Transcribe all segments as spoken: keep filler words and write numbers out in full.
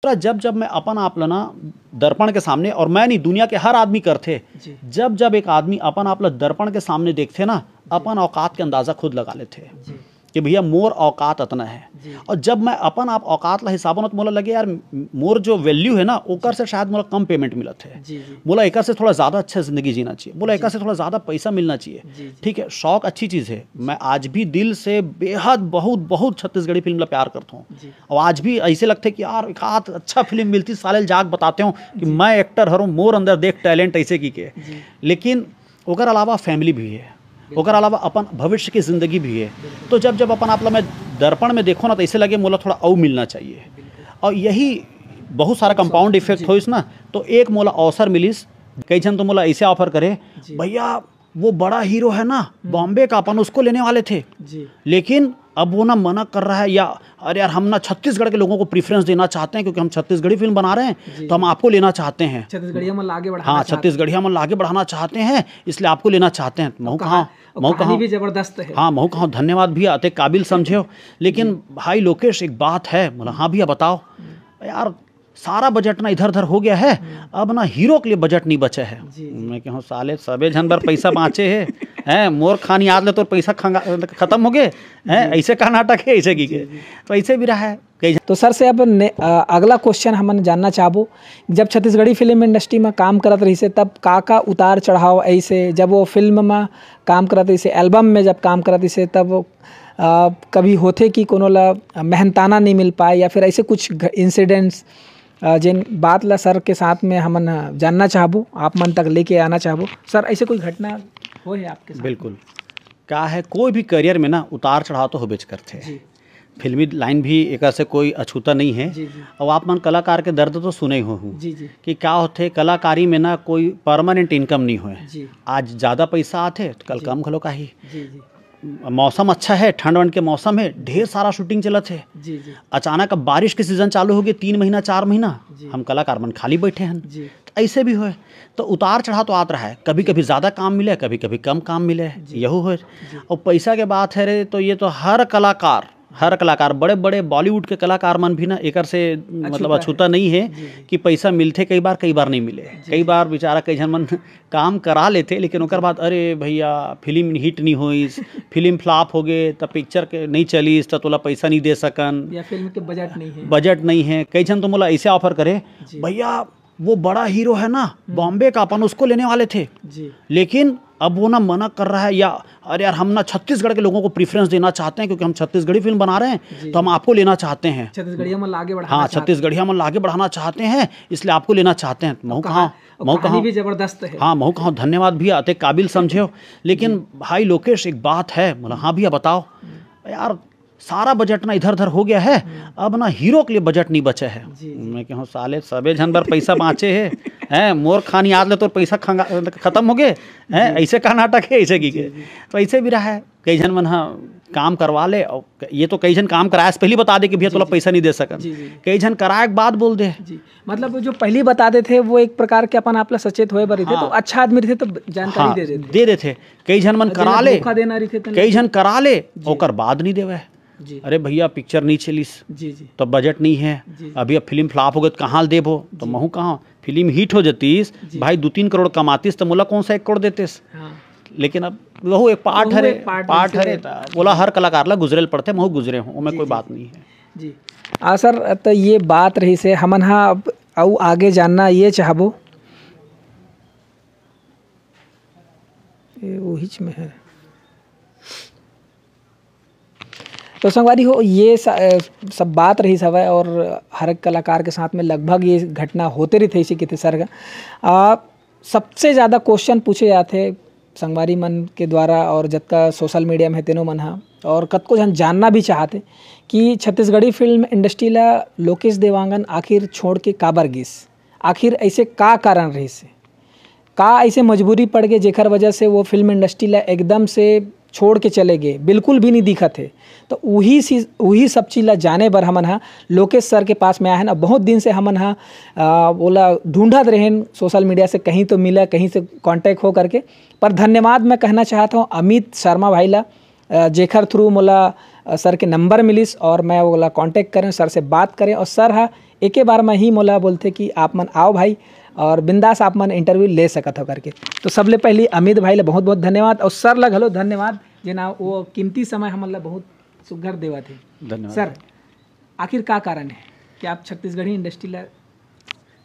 जब जब मैं अपन आप ला ना दर्पण के सामने, और मैं नहीं, दुनिया के हर आदमी करथे, जी। जब जब एक आदमी अपन आप ला दर्पण के सामने देखथे ना, अपन औकात के अंदाजा खुद लगा लेथे जी। कि भैया, मोर औकात अतना है। जी। और जब मैं अपन आप औकात ला हिसाबों ना, तो मोला लगे, यार, मोर जो वैल्यू है ना, ओकर से शायद मोला कम पेमेंट मिलत है, जी, जी। मोला एकर से थोड़ा ज्यादा अच्छा जिंदगी जीना चाहिए, मोला जी। एकर से थोड़ा ज्यादा पैसा मिलना चाहिए। जी, जी। ठीक है, शौक अच्छी चीज है। मैं आज भी दिल से बेहद बहुत बहुत छत्तीसगढ़ी फिल्म ला प्यार करता हूँ। जी। और आज भी ऐसे लगथे कि यार, एक आध अच्छा फिल्म मिलती, साले जाके बताते हो कि जी। मैं एक्टर हरों, मोर अंदर देख टैलेंट ऐसे की के। जी। लेकिन ओकर अलावा फैमिली भी है, बिल्कुल। ओकर अलावा अपन भविष्य की जिंदगी भी है। बिल्कुल। तो जब जब अपन आप ला मैं दर्पण में देखो ना, तो ऐसे लगे मोला थोड़ा अउ मिलना चाहिए। बिल्कुल। और यही बहुत सारा कंपाउंड इफेक्ट जी। होइस ना, तो एक मोला अवसर मिलिस। कई झन तो मोला ऐसे ऑफर करे, जी। भैया, वो बड़ा हीरो है ना, हम्म। बॉम्बे का, अपन उसको लेने वाले थे, जी। लेकिन अब वो ना मना कर रहा है, या अरे यार, हम ना छत्तीसगढ़ के लोगों को प्रेफरेंस देना चाहते हैं, क्योंकि हम छत्तीसगढ़ी फिल्म बना रहे हैं, जी। तो हम आपको लेना चाहते हैं। छत्तीसगढ़िया मन ला आगे बढ़ाना हाँ, चाहते हैं। छत्तीसगढ़िया मन ला आगे बढ़ाना चाहते हैं, इसलिए आपको लेना चाहते हैं। महू कहा, कहा, वो महू कहानी कहा, भी जबरदस्त है। हाँ, महू कहा, धन्यवाद भैया, अते काबिल समझे हो। लेकिन जी। भाई लोकेश, एक बात है, बोला, हाँ भैया, बताओ। हम्म। यार, सारा बजट ना इधर उधर हो गया है, हम्म। अब ना हीरो के लिए बजट नहीं बचा है। जी, जी। मैं कहूँ, साले, सबे झन बर पैसा बाँचे हे, हैं, मोर खानी आज ले तोर पैसा खंगा-, खत्म हो गए, हैं, जी। ऐसे का नाटक है, ऐसे की जी, के। जी। तो ऐसे भी रहा है कई झन। तो सर से अब ने-, अ, अगला क्वेश्चन हमन जानना चाहबो, जब छत्तीसगढ़ी फिल्म इंडस्ट्री में काम करत रहिसे, तब का का उतार चढ़ाव ऐसे, जब वो फिल्म में काम करत रहिसे, एल्बम में जब काम करत रहिसे, तब अ, कभी होथे कि कोनो ला मेहनताना नहीं मिल पाए, या फिर ऐसे कुछ घ-, इंसिडेंट्स, अ, जेन बात ला सर के साथ में हमन ह जानना चाहबो, आप मन तक लेके आना चाहबो। सर, ऐसे कोई घटना होए हे आपके साथ? बिल्कुल। का है, कोई भी करियर में ना उतार चढ़ाव तो होबेच करथे। जी। फिल्मी लाइन भी एकर से कोई अछूता नहीं है। जी, जी। अब आप मन कलाकार के दर्द तो सुने ही हो हूँ जी, जी। कि का होथे, कलाकारी में ना कोई परमानेंट इनकम नहीं होए। जी। आज ज़्यादा पैसा आथे तो कल जी। कम घलो आही। जी, जी। मौसम अच्छा है, ठंड वंड के मौसम है, ढेर सारा शूटिंग चलत है। जी, जी। अचानक अब बारिश के सीजन चालू हो गए, तीन महीना, चार महीना, जी। हम कलाकार मन खाली बैठे हैं। जी। तो ऐसे भी होए, तो उतार चढ़ाव तो आत रहा है, कभी-कभी जी। ज़्यादा काम मिले, कभी-कभी कम काम मिले, जी। यहू होए। जी। और पैसा के बात है रे, तो ये तो हर कलाकार, हर कलाकार, बड़े-बड़े बॉलीवुड के कलाकार मन भी ना एकर से, मतलब, अछूता है। अछूता नहीं है जी, जी। कि पैसा मिलथे कई बार, कई बार नहीं मिले। जी, कई जी। बार बेचारा कई झन मन काम करा लेथे, लेकिन ओकर बाद, "अरे भैया, फिल्म हिट नहीं होइस, फिल्म फ्लॉप हो गे, त पिक्चर के नहीं चलिस, त तोला पैसा नहीं दे सकन।" या फिल्म के बजट नहीं है। बजट नहीं है। कई झन तो मोला ऐसे ऑफर करे, जी। "भैया, वो बड़ा हीरो है ना, हम्म। बॉम्बे का, अपन उसको लेने वाले थे। जी। लेकिन अब वो ना मना कर रहा है, या अरे यार, हम ना छत्तीसगढ़ के लोगों को प्रेफरेंस देना चाहते हैं, क्योंकि हम छत्तीसगढ़ी फिल्म बना रहे हैं, जी। तो हम आपको लेना चाहते हैं।" छत्तीसगढ़िया मन ला आगे बढ़ाना हाँ, चाहते हैं। छत्तीसगढ़िया मन ला आगे बढ़ाना चाहते हैं, इसलिए आपको लेना चाहते हैं। महू कहा, कहा, वो महू कहानी कहा, भी जबरदस्त है। हाँ, महू कहा, धन्यवाद भैया, अते काबिल समझे हो। लेकिन जी। भाई लोकेश, एक बात है, बोला, हाँ भैया, बताओ। हम्म। यार, सारा बजट ना इधर उधर हो गया है, हम्म। अब ना हीरो के लिए बजट नहीं बचा है। जी, जी। मैं कहूँ, साले, सबे झन बर पैसा बाँचे है, हैं, मोर खानी आज ले तोर पैसा खंगा-, खत्म हो गए, हैं, जी। ऐसे का नाटक है, ऐसे की जी, के। जी। तो ऐसे भी रहा है, कई झन मन हा काम करवा ले, और ये तो कई झन काम कराए से पहले बता दे कि भैया, जी, तोला जी। पैसा नहीं दे सकन। जी, जी। कई झन कराए के बाद बोल दे। जी, मतलब, जो पहली बता देथे, वो एक प्रकार के अपन आप ला सचेत होए बर रहिथे, हाँ। तो अच्छा आदमी रहिथे, तो जानकारी हाँ, दे देथे। दे देथे। कई झन मन और करा जेला ले, धोखा देना रहिथे, तो कई झन करा ले, जी। ओकर बाद नहीं देवे। जी। अरे भैया, पिक्चर नहीं चलिस, जी, जी। तो बजट नहीं है, जी। अभी अब फिल्म फ्लॉप हो गए, तो कहाँ ले देबो? तो जी। महू कहा, फिल्म हिट हो जातीस, जी। भाई, दो तीन करोड़ कमातीस, तो मोला कौन सा एक करोड़ देतेस? हाँ। लेकिन अब वहू एक पार्ट वहू हरे, एक पार्ट पार्ट हरे, हरे। तो बोला, हर कलाकार ला गुजरे ल पड़थे, महू गुजरे हूँ, ओमे जी, कोई जी। बात नहीं है। जी। आ, सर, तो ये बात रहिसे, हमन हा अब अउ आगे जानना ये चाहबो, ये उहिच में है। तो संगवारी हो, ये स-, अ, सब बात रहिस हवय, और हर एक कलाकार के साथ में लगभग ये घटना होते रहिथे, इसी किथे सर का। आ, सबसे ज़्यादा क्वेश्चन पूछे जाथे संगवारी मन के द्वारा, और जतका सोशल मीडिया में हे, तेनो मन हा, और कतको झन जानना भी चाहथे कि छत्तीसगढ़ी फिल्म इंडस्ट्री ला लोकेश देवांगन आखिर छोड़ के काबर गिस, आखिर ऐसे का कारण रहिस हे? का ऐसे मजबूरी पड़ गए, जेकर वजह से वो फिल्म इंडस्ट्री ला एकदम से छोड़ के चले गए, बिल्कुल भी नहीं दिखत हे? तो उही सी-, उही सब चीज ला जाने बर हमन हा लोकेश सर के पास में आए हन। अब बहुत दिन से हमन हा, आ, ओला ढूंढत रहेन सोशल मीडिया से, कहीं तो मिला, कहीं से कॉन्टैक्ट हो करके। पर धन्यवाद मैं कहना चाहत हूँ अमित शर्मा भाई ला, अ, जेखर थ्रू मोला, अ, सर के नंबर मिलिस और मैं ओला कॉन्टैक्ट करें, सर से बात करें, और सर हा एके बार में ही मोला बोलथे कि आप मन आओ भाई, और बिंदास आप मन इंटरव्यू ले सकत हो करके। तो सबले पहली अमित भाई ला बहुत बहुत धन्यवाद, और सर ला घलो धन्यवाद, जेना वो कीमती समय हमन ला बहुत सुघर देवत हे। धन्यवाद। सर, आखिर का कारण है कि आप छत्तीसगढ़ी इंडस्ट्री ला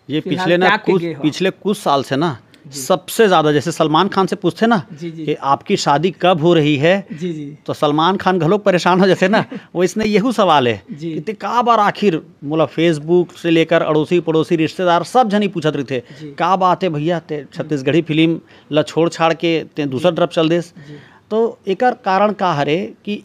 ये फिलहाल पिछले ना त्याग के कुछ गए हो। पिछले कुछ साल से ना जी। सबसे ज्यादा, जैसे सलमान खान से पूछते ना जी, जी। कि आपकी शादी कब हो रही है, जी, जी। तो सलमान खान घलोक परेशान हो जाते ना। वो इसने यही सवाल है जी। कि ते का बार आखिर मोला Facebook से लेकर अड़ोसी पड़ोसी रिश्तेदार सब झन ही पूछत रहिथे, जी। का बात है भैया, ते छत्तीसगढ़ी फिल्म ला छोड़ छाड़ के ते दूसर तरफ चल देस? जी। तो एकर कारण का हरे कि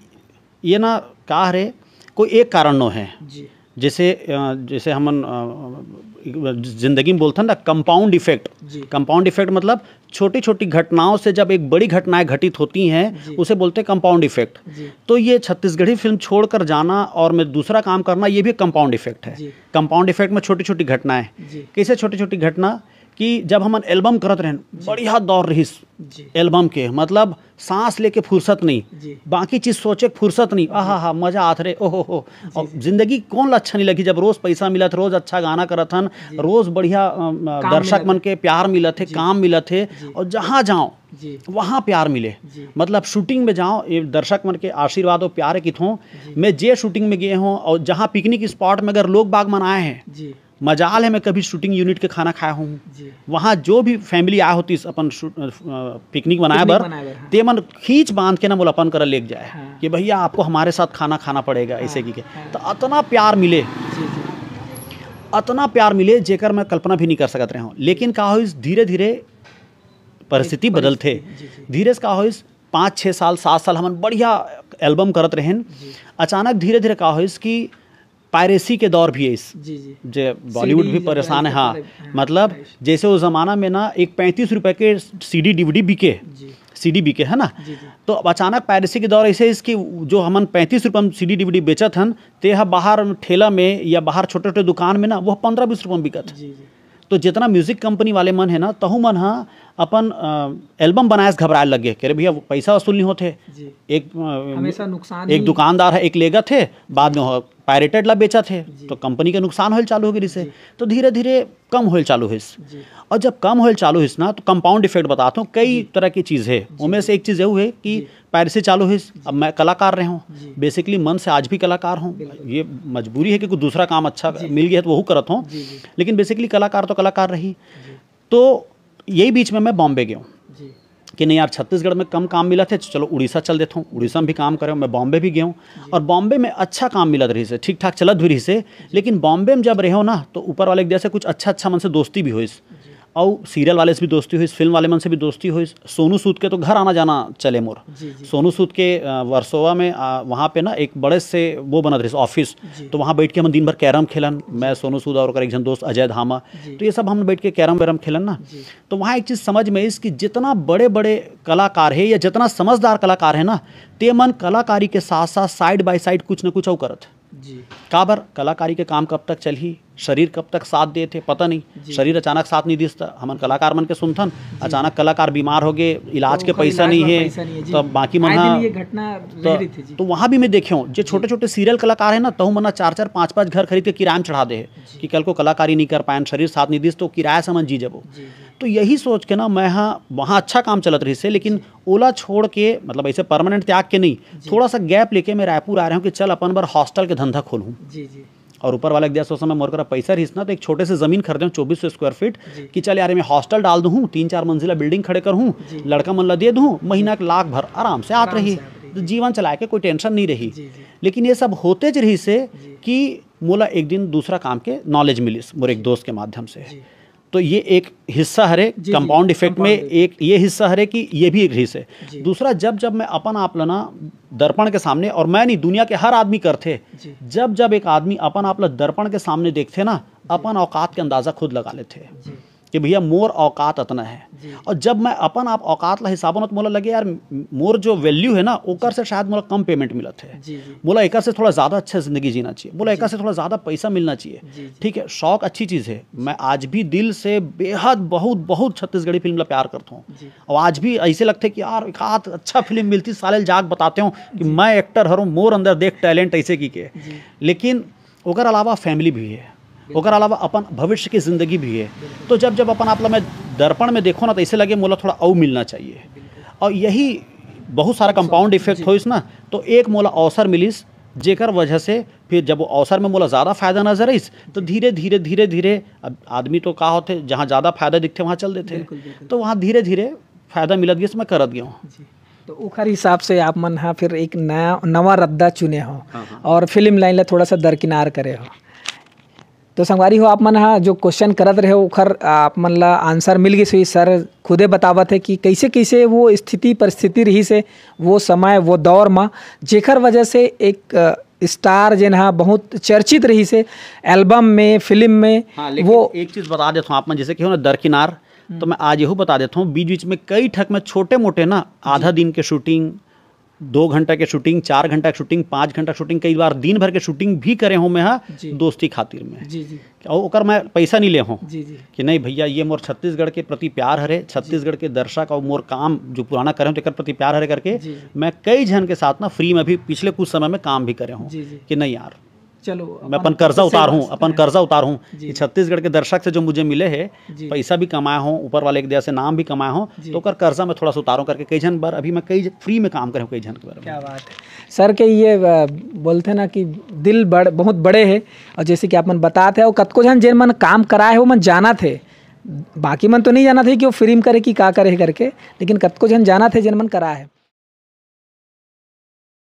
ये ना का हरे, कोई एक कारण नो है। जी। जैसे अ, जैसे हमन अ, जिंदगी में बोलथन ना, कंपाउंड इफेक्ट। जी। कंपाउंड इफेक्ट मतलब छोटी छोटी घटनाओं से जब एक बड़ी घटनाएं घटित होती हैं, जी। उसे बोलते हैं कंपाउंड इफेक्ट। जी। तो ये छत्तीसगढ़ी फिल्म छोड़कर जाना और मैं दूसरा काम करना, ये भी कंपाउंड इफेक्ट है। जी। कंपाउंड इफेक्ट में छोटी छोटी घटनाएं। जी। कैसे छोटी छोटी घटना? कि जब हमन एल्बम करत रहन, बढ़िया दौर रहिस जी। एल्बम के, मतलब सांस लेके फुर्सत नहीं, जी। बाकी चीज सोचे के फुर्सत नहीं। आहा हा, मजा आत रे, ओहो हो। और जिंदगी कौन ला अच्छा नहीं लगी जब रोज पैसा मिलत, रोज अच्छा गाना करत हन, रोज बढ़िया अ, अ, दर्शक मन के प्यार मिलत है, काम मिलत है, और जहाँ जाओ जी। वहाँ प्यार मिले। जी। मतलब शूटिंग में जाओ, ये दर्शक मन के आशीर्वाद और प्यार है किथों। मैं जे शूटिंग में गए हों और जहाँ पिकनिक स्पॉट में अगर लोग बाग मन आए हैं, जी। मजाल है मैं कभी शूटिंग यूनिट के खाना खाया हूँ। जी। वहाँ जो भी फैमिली आया होती अपन शूट- अ, पिकनिक बनाए पिकनिक बर, बनाए बर, हाँ। ते मन खींच बांध के ना मोला अपन करा लेके जाए हाँ। कि भैया आपको हमारे साथ खाना खाना पड़ेगा, ऐसे की के। हाँ। तो अतना प्यार मिले, जी, जी। अतना प्यार मिले जेकर मैं कल्पना भी नहीं कर सकत रहे हूँ। लेकिन का होइस, धीरे धीरे परिस्थिति बदलथे। जी, जी। धीरे से का होइस, पाँच छः साल, सात साल हमन बढ़िया एल्बम करत रहेन। जी। अचानक धीरे धीरे का होइस कि पायरेसी के दौर भी आइस। जी, जी। जे बॉलीवुड भी जो परेशान है। price हाँ, पड़े, हाँ, मतलब price। जैसे उस जमाना में ना एक पैंतीस रुपए के सीडी डीवीडी बिके, जी। सीडी बिके है ना। जी, जी। तो अचानक पायरेसी के दौर ऐसे आइस कि जो हमन पैंतीस रुपए में सीडी डीवीडी बेचत हन, ते ह बाहर ठेला में या बाहर छोटे छोटे दुकान में ना वो पंद्रह बीस रुपए में बिकत। जी, जी। तो जितना म्यूजिक कंपनी वाले मन है ना, तहु मन ह अपन अ, एल्बम बनाए से घबराए लग गए, कह रहे भैया वो पैसा वसूल नहीं होते। जी। एक अ, हमेशा नुकसान एक ही। दुकानदार है, एक लेगत है, बाद में वो पायरेटेड ला बेचत है, जी। तो कंपनी के नुकसान होल चालू हो गई से। जी। तो धीरे धीरे कम होल चालू होइस। जी। और जब कम होल चालू होइस ना, तो कंपाउंड इफेक्ट बताता हूँ, कई तरह की चीज़ है। उनमें से एक चीज़ यह है कि जी। पायरेसी चालू होइस, अब मैं कलाकार रहे हूँ, जी। बेसिकली मन से आज भी कलाकार हूँ। बिल्कुल। ये मजबूरी है कि कुछ दूसरा काम अच्छा जी। मिल गया है तो वहू करत हूँ। जी, जी। लेकिन बेसिकली कलाकार तो कलाकार रही। जी। तो यही बीच में मैं बॉम्बे गया हूँ जी। कि नहीं यार, छत्तीसगढ़ में कम काम मिलत है, चलो उड़ीसा चल देता हूँ। उड़ीसा में भी काम करे हूँ, मैं बॉम्बे भी गया हूँ और बॉम्बे में अच्छा काम मिलत रही से, ठीक ठाक चलत भी रही से। लेकिन बॉम्बे में जब रहे हो ना, तो ऊपर वाले की दया से कुछ अच्छा अच्छा मन से दोस्ती भी होइस, और सीरियल वाले से भी दोस्ती होइस, फिल्म वाले मन से भी दोस्ती होइस। सोनू सूद के तो घर आना जाना चले मोर। जी, जी। सोनू सूद के अ, वर्सोवा में अ, वहाँ पे ना एक बड़े से वो बनत रही ऑफिस, जी। तो वहाँ बैठ के हम दिन भर कैरम खेलन, मैं, सोनू सूद और ओकर एक जन दोस्त अजय धामा। जी। तो ये सब हम बैठ के कैरम वैरम खेलन ना। जी। तो वहाँ एक चीज़ समझ में इस कि जितना बड़े बड़े कलाकार है या जितना समझदार कलाकार है ना, ते मन कलाकारी के साथ साथ साइड बाय साइड कुछ न कुछ और करत। जी। काबर, कलाकारी के काम कब तक चलही, शरीर कब तक साथ देत हे, पता नहीं। जी। शरीर अचानक साथ नहीं दिस त हमन कलाकार मन के सुनथन, अचानक कलाकार बीमार हो गए, इलाज तो के ओकर पैसा इलाज नहीं बर है, पैसा नहीं है, जी। तब बाकी मन आए हा दिन ये घटना तो, रही थी जी। तो वहाँ भी मैं देखे हूँ, जो छोटे छोटे सीरियल कलाकार है ना, तहु मन हा चार चार पाँच पाँच घर खरीद के किराया में चढ़ा दे है कि कल को कलाकारी नहीं कर पाए, शरीर साथ नहीं दिस तो किराया से हमन जी जबो। जी, जी। तो यही सोच के ना मैं हा वहाँ अच्छा काम चलत रही से, लेकिन ओला छोड़ के, मतलब ऐसे परमानेंट त्याग के नहीं, थोड़ा सा गैप लेके मैं रायपुर आ रहा हूँ कि चल अपन बर हॉस्टल के धंधा खोलूँ। जी, जी। और ऊपर वाले के दया से उस समय मोर करा पैसा रहिस ना, तो एक छोटे से जमीन खरीदे हूँ, चौबीस सौ स्क्वायर फीट, जी। कि चल यार, मैं हॉस्टल डाल दूँ, तीन चार मंजिला बिल्डिंग खड़े करूँ, जी। लड़का मन ला दे दूँ, महीना के लाख भर आराम से आत आराम रही, से आत रही। तो जीवन चलाए के कोई टेंशन नहीं रही। जी, जी। लेकिन ये सब होते ज रही से जी। कि मोला एक दिन दूसरा काम के नॉलेज मिलिस मोर एक दोस्त के माध्यम से। जी। तो ये एक हिस्सा हरे जी, जी, कंपाउंड इफेक्ट में compound effect। एक ये हिस्सा हरे कि ये भी रही से। जी। दूसरा, जब जब मैं अपन आप ला ना दर्पण के सामने, और मैं नहीं, दुनिया के हर आदमी करथे, जी। जब जब एक आदमी अपन आप ला दर्पण के सामने देखथे ना, अपन औकात के अंदाजा खुद लगा लेथे जी। कि भैया मोर औकात अतना है। जी। और जब मैं अपन आप औकात ला हिसाबों ना, तो मोला लगे यार, मोर जो वैल्यू है ना, ओकर से शायद मोला कम पेमेंट मिलत है। जी, जी। मोला एकर से थोड़ा ज़्यादा अच्छा जिंदगी जीना चाहिए, मोला एकर से थोड़ा ज़्यादा पैसा मिलना चाहिए। जी, जी। ठीक है, शौक अच्छी चीज़ है। मैं आज भी दिल से बेहद बहुत बहुत छत्तीसगढ़ी फिल्म ला प्यार करता हूँ। जी। और आज भी ऐसे लगते कि यार एक आध अच्छा फिल्म मिलती, साले जाके बताते हो कि मैं एक्टर हूँ, मोर अंदर देख टैलेंट ऐसे की के। जी। लेकिन ओकर अलावा फैमिली भी है। ओकर अलावा अपन भविष्य की जिंदगी भी है। तो जब जब अपन आप ला मैं दर्पण में देखो ना, तो ऐसे लगे मोला थोड़ा अउ मिलना चाहिए। और यही बहुत सारा कंपाउंड इफेक्ट होइस ना, तो एक मोला अवसर मिलिस, जेकर वजह से फिर जब वो अवसर में मोला ज़्यादा फायदा नजर आइस, तो धीरे धीरे धीरे धीरे अब आदमी तो का होथे, जहाँ ज़्यादा फायदा दिखथे वहाँ चल देथे। बिल्कुल, बिल्कुल। तो वहाँ धीरे धीरे फायदा मिलत गइस, मैं करत गया हूँ। जी। तो ओखर हिसाब से आप मन हा फिर एक नया, नवा रद्दा चुने हो हाँ, हाँ। और फिल्म लाइन ला थोड़ा सा दरकिनार करे हो। तो संगवारी हो, आप मन हा जो क्वेश्चन करत रहे हो, ओखर आप मन ला आंसर मिल गइस होही। सर खुदे बतावत हे कि कैसे कैसे वो स्थिति परिस्थिति रहिस हे वो समय वो दौर मा, जेखर वजह से एक अ, स्टार जेन हा बहुत चर्चित रहिस हे एल्बम में, फिल्म में। हाँ, लेकिन वो एक चीज बता देता हूँ आप मन, जैसे कि हो ना दरकिनार, तो मैं आज यहू बता देता हूँ, बीच बीच में कई ठक में छोटे मोटे ना, आधा दिन के शूटिंग, दो घंटा के शूटिंग, चार घंटा के शूटिंग, पाँच घंटा के शूटिंग, कई बार दिन भर के शूटिंग भी करे हूँ मैं, हाँ, जी। दोस्ती खातिर में। जी जी और ओकर मैं पैसा नहीं ले हूँ जी जी कि नहीं भैया, ये मोर छत्तीसगढ़ के प्रति प्यार हरे, छत्तीसगढ़ के दर्शक और मोर काम जो पुराना करे हूँ, तेकर प्रति प्यार हरे करके जी, जी। मैं कई झन के साथ ना फ्री में भी पिछले कुछ समय में काम भी करे हूँ जी, जी। कि नहीं यार, चलो, मैं अपन कर्जा से उतार हूँ, बात अपन करें। कर्जा उतार हूँ जी। कि छत्तीसगढ़ के दर्शक से जो मुझे मिले हैं, जी। पैसा भी कमाया हूँ, ऊपर वाले की दया से नाम भी कमाया हूँ, जी। तो ओकर कर्जा मैं थोड़ा सा उतारूँ करके कई झन बर अभी मैं कई फ्री में काम करे हूँ कई झन के बारे में। क्या बात है सर के, ये अ, बोलते ना कि दिल बड़ बहुत बड़े है। और जैसे कि आप मन बतात हे, और कतको झन जेन मन काम कराए हे वो मन जानत हे, बाकी मन तो नहीं जानत हे कि वो फिल्म करे कि का करे हे करके, लेकिन कतको झन जानत हे जेन मन कराए हे।